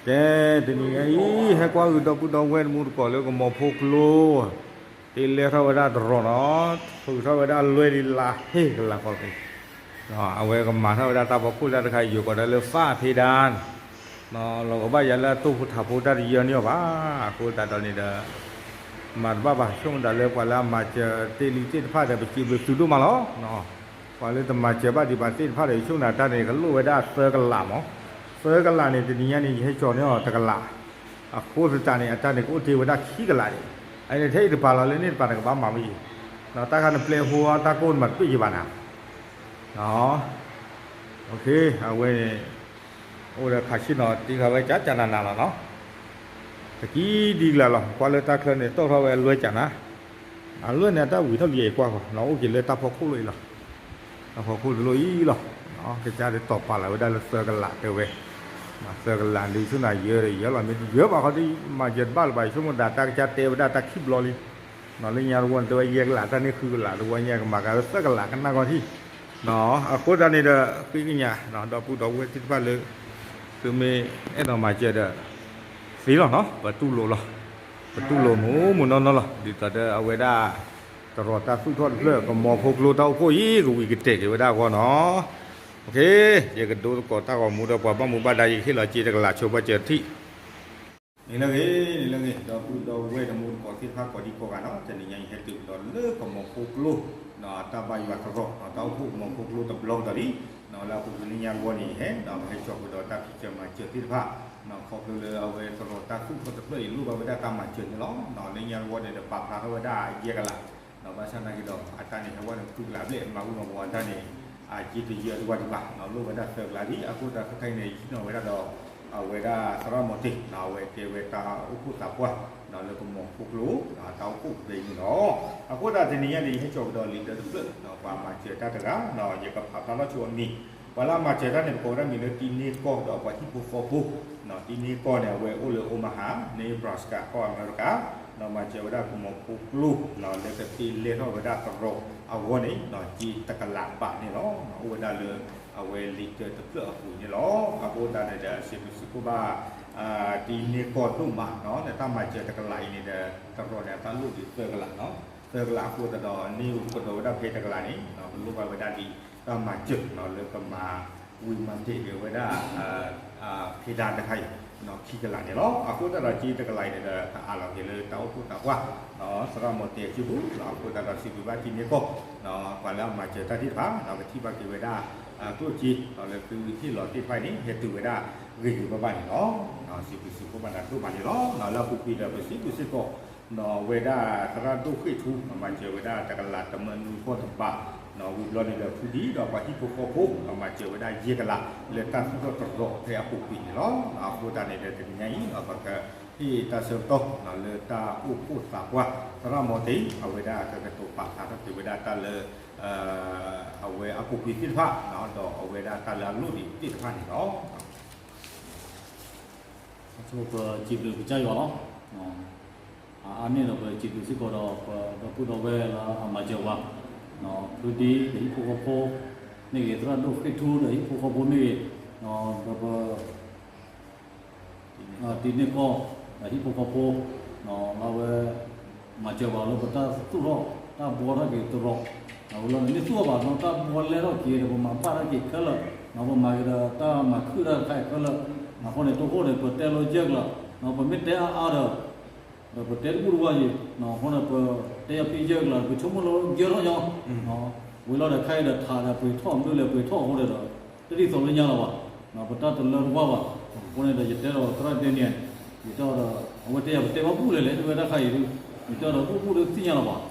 ကဲ, တနံၤညါအံၤ ဟဲကွၢ်ဂုာ်ဒီပုၢ်ဒီဝဲၢ်တမူတကိးလၢကမီၤဖိကျိ တ့လဲၢ်ထီၣ်ဝဲဒၣ်တရီၤနီၤ, ထုးထီၣ်ဝဲဒၣ်လွဲၢ်လံလါဟ့ၣ်ကလးဃီက့ၤ, အဝဲကမၤထီၣ်ဝဲဒၣ်တၢ်ဖီခိၣ်တၢ်တခါ ယိၤကိးဒၣ်လၢ ဖးဖ့ဒၣ် လီၤကဘၣ်ယၤလၢအတိၢ်ဖိထးဖိတၢ်တယၢန့ၢ်အီၤဘၣ်. အဃိသတးဒီးန့ၣ်ဒီး မၤတဘၣ်ဘၣ်, ဆိကမိၣ်သးလၢပှၤလၢအမၤစၢၤတ့လံသ့ၣ်တဖၣ်ဒီး ပစံးဘျုးသုဒိၣ်မးလီၤ. ပှၤလၢတမၤစၢၤဘၣ်ဒံးဘၣ်သ့ၣ်တဖၣ်ဒီး ယဆိကမိၣ်သးတၢ်န့ၣ် ကလိၣ်ဝဲဒၣ်သၢကလးမး, သၢကလးန့ၣ် တနံၤညါန့ၣ် ယဟဲကၠီၤန့ၢ်အီၤတကလး, အဃိသတးန့ၣ် အတၢ်န့ၣ်ကအိၣ်တ့ၢ်ဝဲဒၣ်ခံကလးန့ၣ်, အန့ၣ်ထဲအံၤတပၤလီၤ လၢန့ၣ်တပၤန့ၣ် ကဘၣ်မၤမ့ၢ်ယံၤ, တၢ်ခါနပျဲဖိတၢ်ကိၢ်နမၤတပ့ၢ်ယံၤဘၣ်နၤ အဝဲန့ၣ် အိၣ်ဒီးခးဆ့ၣ်နီၤ တ့ခါဝဲကၠးကၠးနးနးလီၤနီၤ, တကံဒ်ကလးလီၤ. ကွၢ်လၢတၢ်ချၢန့ၣ် တီၣ်ထီၣ်ဝဲအလွဲၢ်ကၠးနၤ, အလွဲၢ်န့ၣ် အတၢ်ဝံၤထီၣ်လံအံၤကွၢ်ဃီ အိၣ်က့ၤလၢတၢ်ဖီခိၣ်လိၣ်အံၤလီၤ. တၢ်ဖီခိၣ်တလိၣ်အံၤလီၤ. ကစၢ်ဒၣ်တီၤပာ်လီၤဝဲဒၣ်လၢသၢကလးတဲဝဲ, သၢကလးဒ်ဆိကမိၣ်ယဲဒီး ယဲလီၤမ့ၢ်တယဲဘၣ်ဃီဒီး မၤစၢၤတဘၣ်လၢၤဘၣ် ယဆိကမိၣ်သးတၢ်ကစၢ်တဲဝဲဒၣ်တၢ်ခံဘျီလံ လၢညါတဝီန့ၣ် တဲဝဲယဲၢ်ကလး တၢ်န့ၢ်ဃုကလး တဝီညါကမၤကၤလၢသၢကလးကနၣ်ဂီၢ်ထံၣ်, အဃိသတးန့ၣ်ဒီး ဃ့ကညး ဒီပုၢ်ဒီဝဲၢ်သ့ၣ်တဖၣ်လၢ သုမ့ၢ်အဲၣ်ဒိးမၤစၢၤဒီး သ့လီၤနီၤ ပတူၢ်လိာ်လီၤ, ပတူၢ်လိာ်မူမူနီၢ်နီၢ်လီၤ. ဒ်သိးဒီးအဝဲဒၣ် တရီၤတၢ်သူၣ်ထီၣ်တဖျၢၣ် ကမီၤဖိကျိတၢ်အိၣ်ဖှိၣ်အံၤ ကဝံၤကတဲာ်က့ၤဝဲဒၣ်အဂီၢ်နီၤ. ယကဒိသကိးတၢ်ဂီၤမူဒီးပှၤဘၣ်မူဘၣ်ဒါ ယကဟ့ၣ်လီၤက့ၤတကလးဆိပာ်စၢၤထံၣ် န့ၣ်လၢဂ့ၤ, န့ၣ်လၢဂ့ၤ, ဒီပုၢ်ဒီဝဲၢ်တမူတကိးသ့ၣ်တဖၣ်ကိးဒံကိးဂၤနီၤ, တနံၤညါအံၤဟဲတုၤကဒီးလၢကမီၤဖိကျိ တၢ်ဘါယွၤတရီၤ တၢ်အိၣ်ဖှိၣ်ကမီၤဖိကျိတဘျီကဒီးလံ, လၢအပူၤကွံာ်လၢညါတဝီန့ၣ်ဟဲ ဒီးပဟဲကၠီၤဃုာ်ဒီးတၢ်ဖံးစၢၤမၤစၢၤသ့ၣ်တဖၣ်, ခီဖျိလၢအဝဲတရီၤတၢ်သူၣ်ထီၣ်တဖျၢၣ်အံၤလိၣ်ဘၣ်ဝဲဒၣ်တၢ်မၤစၢၤန့ၣ်လီၤ. လၢညါတဝီန့ၣ်ဒီး ပာ်ဖျါထီၣ်ဝဲဒၣ်ယဲၢ်ကလး ဘၣ်ဆၣ်သနာ်က့ဒီး အတၢ်န့ၣ် ဟဲဝဲန့ၣ် ဃုကလးဘျဲၣ် မၤဝံၤမၤဝီၤတၢ်န့ၣ် အက့တယၢတဝၢ်ဒံးဘၣ် လိၣ်ဝဲဒၣ်သၢကလးလံ. အဃိသတးခဲခါအံၤန့ၣ် ယဟံးန့ၢ်ဝဲဒၣ်ဒီး အဝဲဒၣ်သရၣ်မီၤတ့ၢ် အဝဲတဲဝဲတၢ်အိၣ်ဖှိၣ်သးပှၢ် လၢကမီၤဖိကျိ တၢ်အိၣ်ဖှိၣ်ကရ့န့ၣ်လီၤ. အဃိသတးတနံၤညါန့ၣ် ယဟဲကၠီၤကဒီးလံာ်ဒၢတဖျၢၣ် ပှၤမၤစၢၤတၢ်တဂၤ ယကဖးဖျါထီၣ်ဆိအမံၤ ပှၤလၢအမၤစၢၤတၢ်န့ၣ် ပကိးဝဲဒၣ်မံၤလၢတံန့ၢ်ကီၢ်ဒီးပှၤဟံၣ်ဖိဃီဖိ, တံန့ၢ်ကီၢ်န့ၣ် အဝဲအိၣ်လၢ Omaha Nebraska ကီၢ်အမဲရကၤ, ဒီးမၤစၢၤဝဲဒၣ်ကမီၤဖိကျိ လၢကတ့လဲၢ်ထီၣ်ဝဲဒၣ်တရီၤအဂီၢ်န့ၣ် က့တကလးဘးန့ၣ်လီၤ. အိၣ်ဝဲဒၣ်လၢ အဝဲလံာ်ဒၢတဖျၢၣ်အပူၤန့ၣ်လီၤ. အဃိသတးန့ၣ်ဒီး စံးဘျုးစံးဖှိၣ်ဘၣ် တံန့ၢ်ကီၢ်ဒိၣ်မး လၢတၢ်မၤစၢၤတကလးအံၤန့ၣ်ဒီး တရီၤန့ၣ် အတၢ်လိၣ်ဒံးသၢကလး, သၢကလးအဃိသတးဒီး န့ၢ်ကဒီးဝဲဒၣ်ဖဲတကလးန့ၣ် ကလိၣ်ဘၣ်ဝဲဒၣ်ဒ်တၢ်မၤစၢၤ လၢကမၤဝံၤမၤတဲာ်က့ၤဝဲဒၣ် ဖဲဒၣ်တခါအံၤ ခံကလးန့ၣ်လီၤ. အဃိသတးဒီး က့တကလးအံၤန့ၣ်ဒီး ကအးလီၤက့ၤလၢတၢ်အိၣ်ဖှိၣ်သးပှၢ် သရၣ်မီၤတ့ၢ်အစုပူၤ အဃိသတးဒီး စံးဘျုးဘၣ်တံန့ၢ်ကီၢ် ပှၤလၢအမၤစၢၤတၢ်သ့ၣ်တဖၣ် ကထံၣ်ဘၣ်က့ၤဝဲဒၣ် ကျိၣ်စ့ လၢသုဟ့ၣ်လီၤသ့ၣ်တဖၣ်အံၤန့ၣ် ဟဲတုၤဝဲဒၣ်ဂ့ၤဂ့ၤဘၣ်ဘၣ်န့ၣ်လီၤ. စံးဘျုးစံးဖှိၣ်ဘၣ်နၤဒိၣ်မးန့ၣ်လီၤ. လၢအပူၤကွံာ်ဒီး ပစံးဘျုးစ့ၢ်ကီး ဝဲဒၣ်သရၣ်ဒိၣ်ဃ့ၢ်ထူ မၤစၢၤဝဲဒၣ်တကလးတမၢနွံကီၢ်တဘး, ဝံၤဘျီန့ၣ်ဒီး ဖုဒံဒီးပှၤဟံၣ်ဖိဃီဖိ မၤစၢၤဝဲဒၣ်ယဲၢ်ကလး လၢတၢ်သူၣ်ထီၣ်တရီၤဖဲအပူၤကွံာ်န့ၣ်လီၤ. အဃိသတးန့ၣ်ဒီး တနံၤညါအံၤ ပကဟ့ၣ်တၢ်ဆၢကတီၢ် လၢတၢ်အိၣ်ဖှိၣ်သးပှၢ် သရၣ်မီၤတ့ၢ် အဝဲဒၣ်ကကတိၤပာ်ဖျါထီၣ်က့ၤဝဲဒၣ်တၢ်လၢ အဝဲအပူၤကွံာ်သ့ၣ်တဖၣ် ဒီးအဝဲဒၣ်တၢ်လၢအလိၣ်ဒံးသ့ၣ်တဖၣ်န့ၣ်လီၤ. ပစံးဘျုးကစၢ်ယွၤလီၤ. အါန့ၢ်ဒီးပစံးဘျုးစ့ၢ်ကီးဒီး ပဒီပုၢ်ဒီဝဲၢ်လၢအမၤစၢၤပှၤ, ဖုဒံဒီးဟံၣ်ဖိဃီဖိ မ့ၢ်ဂ့ၤ, သရၣ်ဒိၣ်ဃ့ၢ်ထူဒီးဟံၣ်ဖိဃီဖိမ့ၢ်ဂ့ၤ, ဒီးပ တံန့ၢ်ကီၢ် ဒီးဟံၣ်ဖိဃီဖိ လၢအဝဲ မၤစၢၤပှၤလၢပတၢ်သူၣ်ထီၣ် တၢ်ဘှီထီၣ်က့ၤတရီၤ, ဝံၤလီၤန့ၣ် မ့ၢ်သူၣ်ထီၣ်ဘၣ်နီၤ တၢ်ဘှီလဲထီၣ်က့ၤဒီး ပမၤဘၣ်ထီၣ်က့ၤခဲလၢာ်, ပမၤက့ၤဒီးတၢ်မၤခုၣ်တၢ်တခါအံၤခဲလၢာ်, အဃိန့ၣ် တိခိၣ်န့ၣ် ပတဲလီၤယဲၢ်ကလး, ပမ့ၢ်တဲအါအါဒီး ဒီးပတဲတဘူၣ်တဝါယံၤ, အဃိန့ၣ် ပတဲယၤဖဲယဲၢ်ကလး ပဆိကမိၣ်လၢယဲၢ်ထီၣ်ညီ, ဝံၤလီၤဒီးခဲအံၤဒီးထးဒီးပှ့ၤထီၣ်မနုၤလဲၣ် ပှ့ၤထီၣ်အဃိန့ၣ်ဒီး တဒ်သိးလၢညါလၢၤဘၣ်, ပတၢ်တလၢတဝါဘၣ်, အဃိန့ၣ်ဒီး ယတဲဒီးသရၣ်ဒ့န့ၣ်, ယတဲဒီး အဝဲတဲယၤပတဲဘၣ်ဘူၣ်လဲၣ်လဲၣ် တဝဲတၢ်ခါအံၤဒုး, ယတဲဒီးဘူၣ်ဘူၣ်လၢသ့ၣ်ညါလၢၤဘၣ်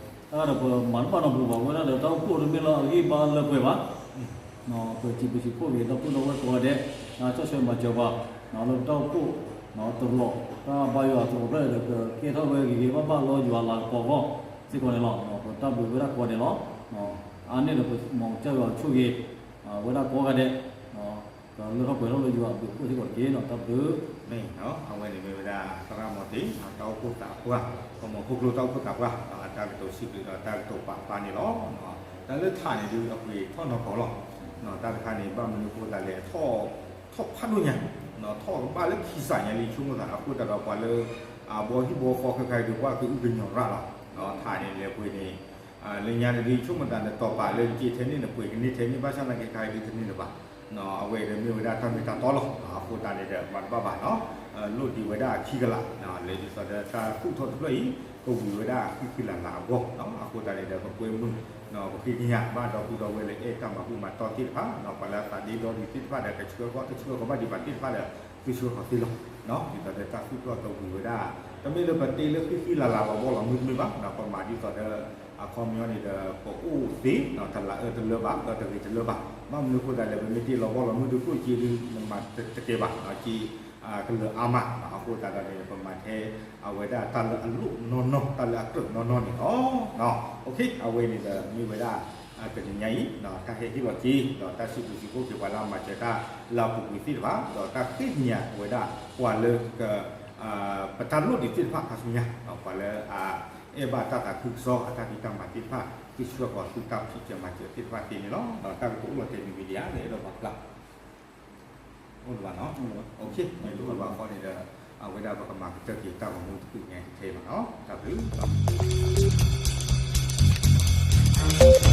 တၢ်ဒီးပမၤတဘၣ်နီတပူၤဘၣ် ဝဲဒၣ်ဒီးတၢ်အိၣ်ဖှိၣ်တမ့ၢ်လၢအဂံၢ်ဘါလၢပှဲၤဘၣ်, ပစံးဘျုးစံးဖှိၣ်က့ၤ ဒီပုၢ်ဒီဝဲၢ်ကိးဂၤဒဲး, ကၠီၣ်ဆၢမၤစၢၤပှၤ, လၢပတၢ်အိၣ်ဖှိၣ်, တရီး, တၢ်ဘါယွၤတရီးဖျၢၣ်ဒီး ကကဲထီၣ်ဝဲဂ့ၤဂ့ၤဘၣ်ဘၣ်လၢယွၤလၤကပီၤအဂီၢ်, စ့ၢ်ကီးန့ၣ်လီၤ, ပတၢ်ဘျုးဝဲဒၣ်ကိးဂၤဒဲးလီၤ, အါန့ၢ်ဒီးပမၤကစၢ်ယွၤဆိၣ်ဂ့ၤ, ဝဲဒၣ်ကိးဂၤဒဲး ကလၢထီၣ်ပှဲၤထီၣ်လၢယွၤအဘျုးအဖှိၣ်စ့ၢ်ကီးတက့ၢ်နီၤ တၢ်ဘျုး. မ့ၢ်နီၤ အဝဲန့ၣ်မ့ၢ်ဝဲဒၣ်သရၣ်မီၤတ့ၢ် တၢ်အိၣ်ဖှိၣ်သးပှၢ် ကမီၤဖိကျိတၢ်အိၣ်ဖှိၣ်သးပှၢ် အတၢ်ကတိၤစံးဘျုးဒီးတၢ်ကတိၤပာ်ဖျါန့ၣ်လီၤ. တၢ်လၢထးန့ၣ်ဒုးအပှ့ၤထီၣ်နီၢ်ကီၢ်လီၤ. တၢ်တခါန့ၣ် ဘၣ်မနုၤအဃိသတးလဲၣ် ထီၣ်ဖးဒိၣ်ညါ ထီၣ်ကဘၣ်လၢခံစးညါလံ ဆိကမိၣ်သး အဃိသတးဒီးပှၤလၢ ဘီဟံၣ်ဘီဃီခဲခါအံၤဒီး ပှၤကအုကညီၤရၣ်လီၤ. ထးန့ၣ်လဲၤပှ့ၤန့ၣ် လၢညါန့ၣ်ဒ်ဆိကမိၣ်သးန့ၣ် တီၢ်ပာ်လၢက့ၤထဲန့ၣ် နပှ့ၤကန့ၢ်ထဲန့ၣ် ဘၣ်ဆၣ်သနာ်က့ခဲခါအံၤဒ်တန့ၢ်လၢၤဘၣ်. အဝဲဒီးမ့ၢ်ဝဲဒၣ်တၢ်မ့ၢ်တၢ်တီလီၤ. အဃိသတးန့ၣ်ဒီး မၤတဘၣ်ဘၣ်နီၤ လိၣ်ဒံးဝဲဒၣ်ခံကလး လၢဒ်သိးဒီးတၢ်သူၣ်ထီၣ်တဖျၢၣ်အံၤ ကဝံၤဝဲဒၣ်ဃံဃံလၤလၤအဂီၢ်. အဃိသတးန့ၣ်ဒီး ပကွဲမုာ် ပဃ့ကညးဘၣ်ဒီပုၢ်ဒီဝဲၢ်လၢအဲၣ်တၢ်မၤဘူၣ်မၤတီၢ်သ့ၣ်တဖၣ် ပှၤလၢအသးဒ့ဒီဒံးသ့ၣ်တဖၣ်ဒီး ကဆှၢဃီၤတဆှၢဃီၤဘၣ်ဒံးဘၣ်သ့ၣ်တဖၣ်ဒီး သုဆှၢဃီၤသ့လီၤ. ဒ်သိးဒီးတၢ်သူၣ်ထီၣ်ကဝံၤဝဲဒၣ် တမ့ၢ်လၢပတ့လၢဃံဃံလၤလၤလီၤဘီလီၤမုၢ်တမ့ၢ်ဘၣ် ပမၤဒ်သိးဒီး အခီပညီန့ၣ်ဒီး ပအိၣ်သ့ တလးအၢတလၢဘၣ် ဒီးတဂ့ၤတလၢဘၣ်. ဘၣ်မနုၤအဃိသတးလဲၣ် ပမ့ၢ်တ့လီၤဘီလီၤမုၢ်ဒုးကျိၣ်စ့ဒုး နမၤတကဲဘၣ် စ့ ကလၢာ်အါမး. အဃိသတးဒီးန့ၣ် ပမၤထဲအဝဲဒၣ်တၢ်လၢအလိၣ်နီၢ်နီၢ် တၢ်လၢအကြၢးနီၢ်နီၢ်န့ၣ်လီၤ. အဝဲန့ၣ်ဒီးမ့ၢ်ဝဲဒၣ် တနံၤညါအံၤ တၢ်ဟဲဟ့ၣ်လီၤက့ၤ ဒီးတၢ်စံးဘျုးစံးဖှိၣ်က့ၤပှၤလၢအမၤစၢၤတၢ်လၢအပူၤကွံာ်သ့ၣ်တဖၣ် ဒီးတၢ်ဃ့ကညးဝဲဒၣ်ပှၤလၢ ပတၢ်လိၣ်ဒံးသ့ၣ်တဖၣ်ခါဆူညါ ပှၤလၢအအဲၣ်ဘၣ်တၢ်သးခုကစီၣ်အတၢ်ဖံးတၢ်မၤသ့ၣ်တဖၣ် သုဆှၢဃီၤသုတၢ်ဖံးတၢ်မၤစၢၤသ့ၣ်တဖၣ်သ့န့ၣ်လီၤ. ဒီးတၢ်ကတိၤအိၣ်လီၤတဲာ်မံၤမံၤဒံးဧါ လၢအဲၣ်ဒိးပာ်ဖျါ အိၣ်လၢၤဘၣ်နီၤ. မ့ၢ်လၢပှၤဘၣ်ဃီန့ၣ်ဒီး အဝဲဒၣ်ပကမၤကတၢၢ်က့ၤတၢ်ဂီၤမူတဖုညါတထဲဘၣ်နီၤ. တၢ်ဘျုး